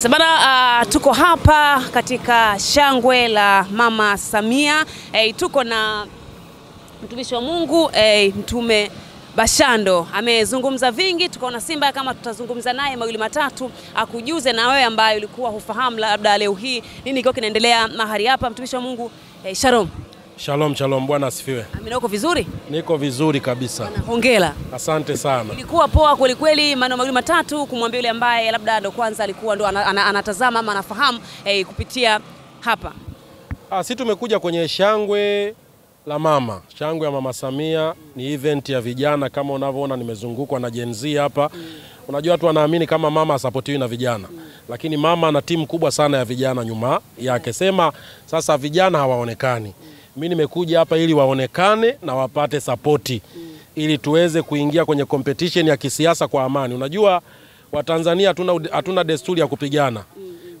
Sabana, tuko hapa katika shangwe la Mama Samia. Tuko na mtumishi wa Mungu, Mtume Bashando. Amezungumza vingi, tukaona Simba kama tutazungumza naye mawili matatu akujuze na wewe ambaye ulikuwa hufahamu labda leo hii nini kiko kinaendelea mahali hapa. Mtumishi wa Mungu, shalom. Shalom, shalom, Bwana asifiwe. Amina, uko vizuri? Niko vizuri kabisa. Hongera. Asante sana. Ilikuwa poa kweli kweli, maneno mawili matatu kumwambia yule ambaye labda ndo kwanza alikuwa ndo anatazama ama anafahamu kupitia hapa. Sisi tumekuja kwenye shangwe la mama. Shangwe ya Mama Samia ni event ya vijana kama unavyoona nimezungukwa na Gen Z hapa. Unajua watu wanaamini kama mama asapotiwi na vijana. Lakini mama ana timu kubwa sana ya vijana nyuma yake. Sema sasa vijana hawaonekani. Mimi nimekuja hapa ili waonekane na wapate sapoti ili tuweze kuingia kwenye competition ya kisiasa kwa amani. Unajua Watanzania hatuna desturi ya kupigana.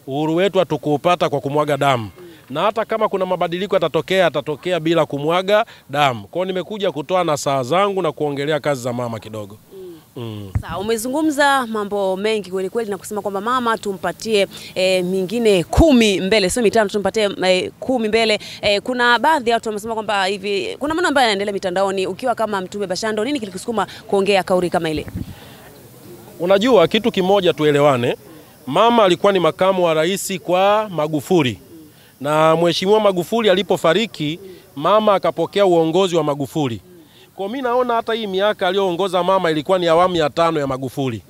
Uhuru wetu hatukuupata kwa kumwaga damu. Na hata kama kuna mabadiliko yatatokea bila kumwaga damu. Kwa hiyo nimekuja kutoa nasaha zangu na kuongelea kazi za mama kidogo. Sawa, umezungumza mambo mengi kweli kweli na kusema kwamba mama tumpatie mingine 10 mbele, sio 5, tumpatie 10 mbele. Kuna baadhi ya watu wamesema kwamba hivi kuna maneno ambayo yanaendelea mitandaoni. Ukiwa kama Mtume Bashando, nini kilikusukuma kuongea kauli kama ile? Unajua kitu kimoja tuelewane. Mama alikuwa ni makamu wa rais kwa Magufuli. Na Mheshimiwa Magufuli alipofariki, mama akapokea uongozi wa Magufuli. Kwa mimi naona hata hii miaka aliyoongoza mama ilikuwa ni awamu ya 5 ya Magufuli.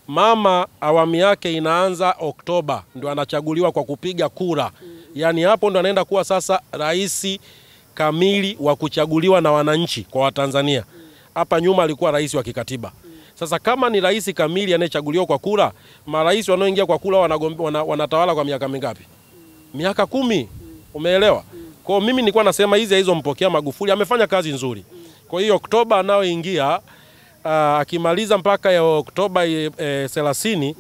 Mama awamu yake inaanza Oktoba, ndio anachaguliwa kwa kupiga kura. Yaani hapo ndo anaenda kuwa sasa rais kamili wa kuchaguliwa na wananchi kwa Watanzania. Hapa nyuma alikuwa rais wa kikatiba. Sasa kama ni rais kamili anayechaguliwa kwa kura, marais wanaoingia kwa kura wanatawala kwa miaka mingapi? Miaka 10. Umeelewa? Kwa mimi nilikuwa nasema hizi hizo mpokea Magufuli amefanya kazi nzuri. Kwa hiyo Oktoba anaoingia akimaliza mpaka ya Oktoba 30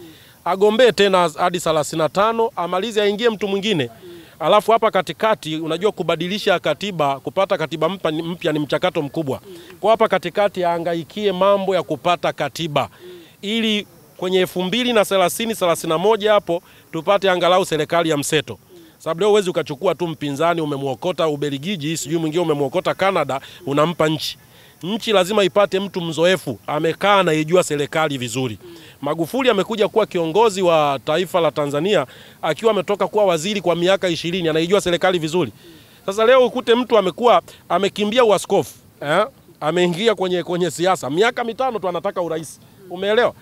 agombee tena hadi 35 amalize aingie mtu mwingine. Alafu hapa katikati unajua kubadilisha katiba, kupata katiba mpya ni mchakato mkubwa. Kwa hapa katikati ahangaikie mambo ya kupata katiba ili kwenye 2030 31 hapo tupate angalau serikali ya mseto. Sababu leo huwezi ukachukua tu mpinzani umemuokota Ubelgiji, sijui mwingine umemuokota Canada, unampa nchi. Nchi lazima ipate mtu mzoefu, amekaa na ijua serikali vizuri. Magufuli amekuja kuwa kiongozi wa taifa la Tanzania akiwa ametoka kuwa waziri kwa miaka 20, anaijua serikali vizuri. Sasa leo ukute mtu amekuwa amekimbia uaskofu, ameingia kwenye siasa, miaka 5 tu anataka urais. Umeelewa?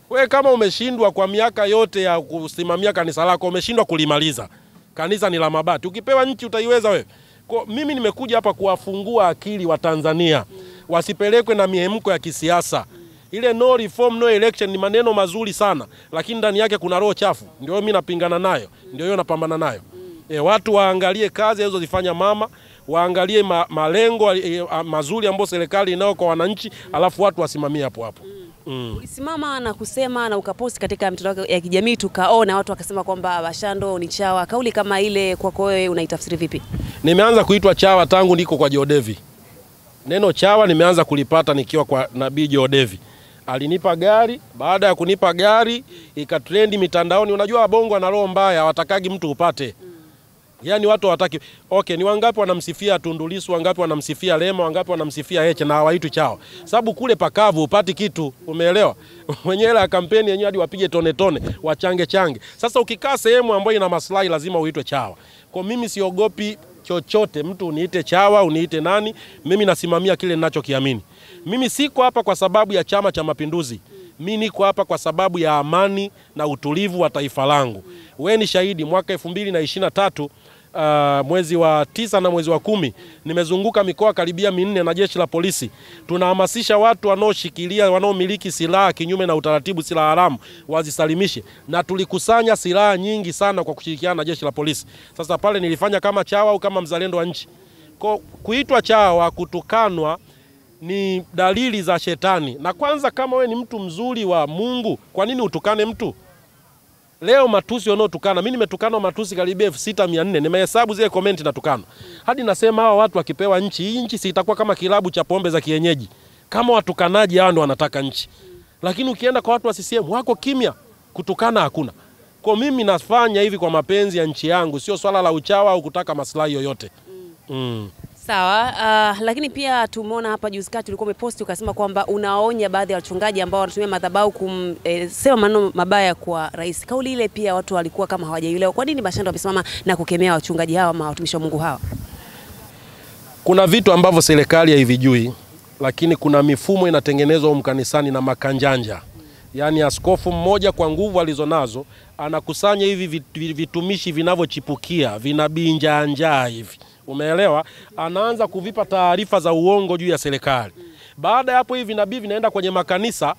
Wewe kama umeshindwa kwa miaka yote ya kusimamia kanisa lako, umeshindwa kulimaliza. Kanisa ni la mabati. Ukipewa nchi utaiweza wewe? Kwa mimi nimekuja hapa kuwafungua akili wa Tanzania. Wasipelekwe na mihemko ya kisiasa. Ile no reform no election ni maneno mazuri sana, lakini ndani yake kuna roho chafu. Ndio mimi napingana nayo. Ndio hiyo napambana nayo. Watu waangalie kazi alizozifanya mama, waangalie malengo mazuri ambayo serikali inayo kwa wananchi, alafu watu wasimamie hapo hapo. Ulisimama na kusema na ukaposti katika mitandao ya kijamii tukaona watu wakasema kwamba Bashando ni chawa. Kauli kama ile kwako wewe unaitafsiri vipi? Nimeanza kuitwa chawa tangu niko kwa Jodevi. Neno chawa nimeanza kulipata nikiwa kwa Nabii Jodevi. Alinipa gari, baada ya kunipa gari ikatrendi mitandaoni. Unajua wabongo wana roho mbaya, hawatakagi mtu upate. Yaani watu hawataki. Okay, ni wangapi wanamsifia Tundu Lissu, wangapi wanamsifia Lema, wangapi wanamsifia Heche na hawaitwi chawa. Sababu kule pakavu upati kitu, umeelewa? Wenyewe la kampeni yenyewe hadi wapige tone tone, wachange change. Sasa ukikaa sehemu ambayo ina maslahi lazima uitwe chawa. Kwa mimi siogopi chochote, mtu uniite chawa, uniite nani, mimi nasimamia kile ninachokiamini. Mimi siko hapa kwa sababu ya Chama cha Mapinduzi. Mimi niko hapa kwa sababu ya amani na utulivu wa taifa langu. Wewe ni shahidi, mwaka 2023 mwezi wa 9 na mwezi wa 10 nimezunguka mikoa karibia 4 na jeshi la polisi. Tunahamasisha watu wanaoshikilia, wanaomiliki silaha kinyume na utaratibu, silaha haramu wazisalimishe, na tulikusanya silaha nyingi sana kwa kushirikiana na jeshi la polisi. Sasa pale nilifanya kama chawa au kama mzalendo wa nchi? Kwa kuitwa chawa, kutukanwa ni dalili za shetani. Na kwanza kama we ni mtu mzuri wa Mungu, kwa nini utukane mtu? Leo matusi wanaotukana, mimi nimetukana matusi karibia 6400, nimehesabu zile comment na tukana. Hadi nasema hawa watu wakipewa nchi, hii nchi si itakuwa kama kilabu cha pombe za kienyeji. Kama watukanaji hao ndio wanataka nchi. Lakini ukienda kwa watu wa CCM wako kimya, kutukana hakuna. Kwa mimi nafanya hivi kwa mapenzi ya nchi yangu, sio swala la uchawa au kutaka maslahi yoyote. Sawa, lakini pia tumeona hapa juzi kati ulikuwa umeposti ukasema kwamba unaonya baadhi ya wachungaji ambao wanatumia madhabahu kusema maneno mabaya kwa rais. Kauli ile pia watu walikuwa kama hawajaielewa. Kwa nini Bashando amesimama na kukemea wachungaji hawa ama watumishi wa Mungu hawa? Kuna vitu ambavyo serikali haivijui, lakini kuna mifumo inatengenezwa huko kanisani na makanjanja. Yaani askofu mmoja kwa nguvu alizonazo anakusanya hivi vitumishi vinavyochipukia, vinabinja njaa hivi. Umeelewa? Anaanza kuvipa taarifa za uongo juu ya serikali. Baada ya hapo hivi vinabii vinaenda kwenye makanisa,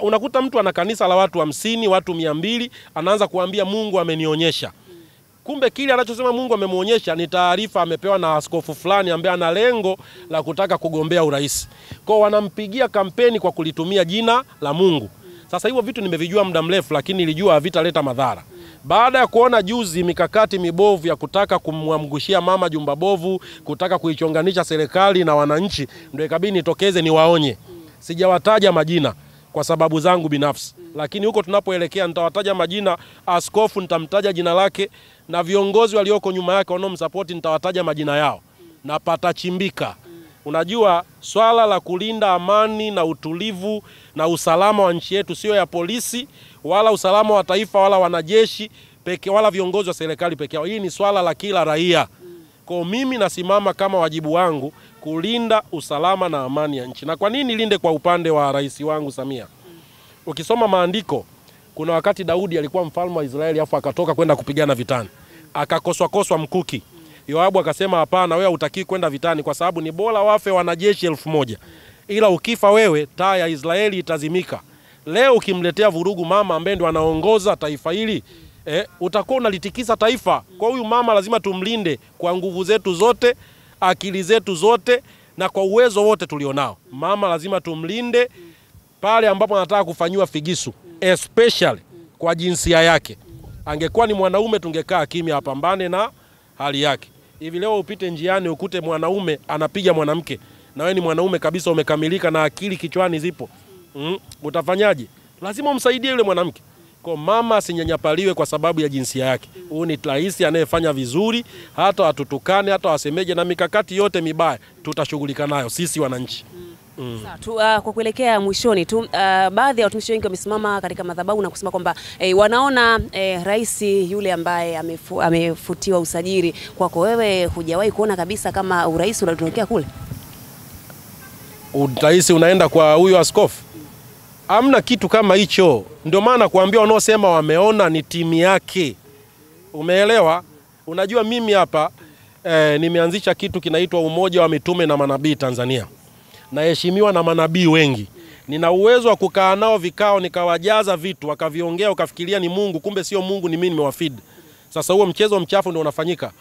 unakuta mtu ana kanisa la watu 50, watu 200, anaanza kuambia Mungu amenionyesha. Kumbe kile anachosema Mungu amemuonyesha ni taarifa amepewa na askofu fulani ambaye ana lengo la kutaka kugombea urais. Kwa wanampigia kampeni kwa kulitumia jina la Mungu. Sasa hivyo vitu nimevijua muda mrefu, lakini nilijua havitaleta madhara. Baada ya kuona juzi mikakati mibovu ya kutaka kumwamgushia mama jumba bovu, kutaka kuichonganisha serikali na wananchi, ndio ikabidi nitokeze niwaonye. Sijawataja majina kwa sababu zangu binafsi, lakini huko tunapoelekea nitawataja majina. Askofu nitamtaja jina lake, na viongozi walioko nyuma yake wanaomsupport nitawataja majina yao, na patachimbika. Unajua swala la kulinda amani na utulivu na usalama wa nchi yetu sio ya polisi wala usalama wa taifa wala wanajeshi peke wala viongozi wa serikali peke yao. Hii ni swala la kila raia. Kwa mimi nasimama kama wajibu wangu kulinda usalama na amani ya nchi. Na kwa nini nilinde kwa upande wa rais wangu Samia? Ukisoma maandiko, kuna wakati Daudi alikuwa mfalme wa Israeli afu akatoka kwenda kupigana vitani. Akakoswa koswa mkuki. Yoabu akasema hapana, wewe hutaki kwenda vitani kwa sababu ni bora wafe wanajeshi 1000. Ila ukifa wewe taa ya Israeli itazimika. Leo ukimletea vurugu mama ambaye ndo anaongoza taifa hili, utakuwa unalitikisa taifa. Kwa huyu mama lazima tumlinde kwa nguvu zetu zote, akili zetu zote na kwa uwezo wote tulionao. Mama lazima tumlinde pale ambapo anataka kufanyiwa figisu, especially kwa jinsia yake. Angekuwa ni mwanaume tungekaa kimya apambane na hali yake. Hivi leo upite njiani ukute mwanaume anapiga mwanamke, na wewe ni mwanaume kabisa umekamilika na akili kichwani zipo. Utafanyaje? Lazima umsaidie yule mwanamke. Kwa mama asinyanyapaliwe kwa sababu ya jinsia yake. Huyu ni rais anayefanya vizuri, hata watutukane, hata wasemeje, na mikakati yote mibaya tutashughulika nayo sisi wananchi. Sasa kwa kuelekea mwishoni tu, baadhi ya watumishi wengi wamesimama katika madhabahu na kusema kwamba wanaona rais yule ambaye amefutiwa usajili. Kwako wewe hujawahi kuona kabisa kama urais unatokea kule? Urais unaenda kwa huyo askofu? Hamna kitu kama hicho. Ndio maana kuambia wanaosema wameona ni timu yake. Umeelewa? Unajua mimi hapa nimeanzisha kitu kinaitwa Umoja wa Mitume na Manabii Tanzania. Naheshimiwa na manabii wengi. Nina uwezo wa kukaa nao vikao nikawajaza vitu wakaviongea ukafikiria ni Mungu, kumbe sio Mungu, ni mimi nimewafeed. Sasa huo mchezo mchafu ndio unafanyika.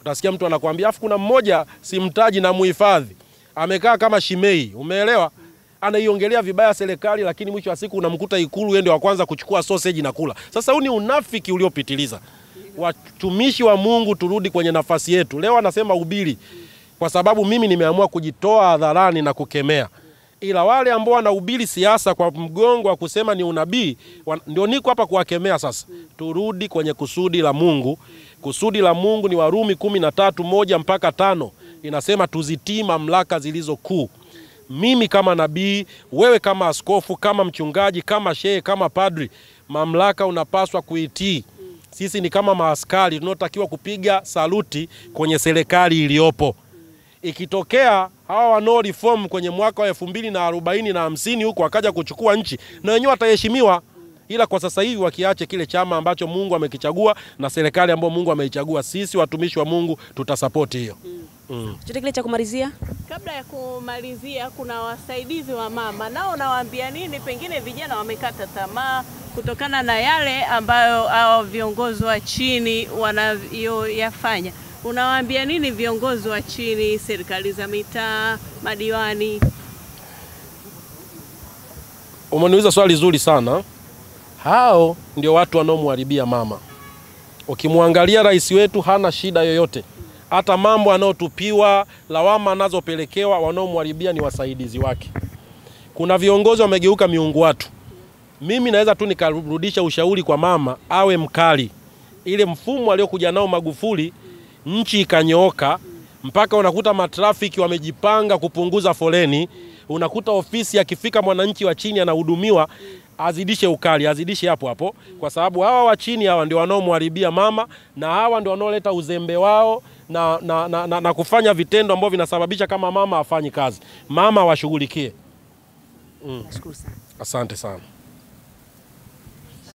Utasikia mtu anakuambia, afu kuna mmoja simtaji na muhifadhi, amekaa kama Shimei, umeelewa? Anaiongelea vibaya serikali, lakini mwisho wa siku unamkuta Ikulu yeye ndio wa kwanza kuchukua sausage na kula. Sasa huu ni unafiki uliopitiliza. Watumishi wa Mungu turudi kwenye nafasi yetu. Leo anasema ubiri kwa sababu mimi nimeamua kujitoa hadharani na kukemea. Ila wale ambao wanahubiri siasa kwa mgongo wa kusema ni unabii, ndio niko hapa kuwakemea sasa. Turudi kwenye kusudi la Mungu. Kusudi la Mungu ni Warumi 13:1-5. Inasema tuzitii mamlaka zilizo kuu. Mimi kama nabii, wewe kama askofu, kama mchungaji, kama shehe, kama padri, mamlaka unapaswa kuitii. Sisi ni kama maaskari tunaotakiwa kupiga saluti kwenye serikali iliyopo. Ikitokea hawa wanao reform kwenye mwaka wa 2040 na 50 huko wakaja kuchukua nchi, na wenyewe wataheshimiwa. Ila kwa sasa hivi wakiache kile chama ambacho Mungu amekichagua na serikali ambayo Mungu ameichagua, sisi watumishi wa Mungu tutasapoti hiyo. Chochote kile cha kumalizia? Kabla ya kumalizia, kuna wasaidizi wa mama, nao nawaambia nini? Pengine vijana wamekata tamaa kutokana na yale ambayo hao viongozi wa chini wanayoyafanya. Unawaambia nini viongozi wa chini, serikali za mitaa, madiwani? Umeniuliza swali zuri sana. Hao ndio watu wanaomharibia mama. Ukimwangalia rais wetu hana shida yoyote. Hata mambo anayotupiwa, lawama anazopelekewa, wanaomharibia ni wasaidizi wake. Kuna viongozi wamegeuka miungu watu. Mimi naweza tu nikarudisha ushauri kwa mama, awe mkali. Ile mfumo aliyokuja nao Magufuli, nchi ikanyooka mpaka unakuta matrafiki wamejipanga kupunguza foleni, unakuta ofisi akifika mwananchi wa chini anahudumiwa, azidishe ukali, azidishe hapo hapo, kwa sababu hawa wa chini hawa ndio wanaomharibia mama na hawa ndio wanaoleta uzembe wao na kufanya vitendo ambavyo vinasababisha kama mama hafanyi kazi. Mama washughulikie. Nashukuru sana. Asante sana.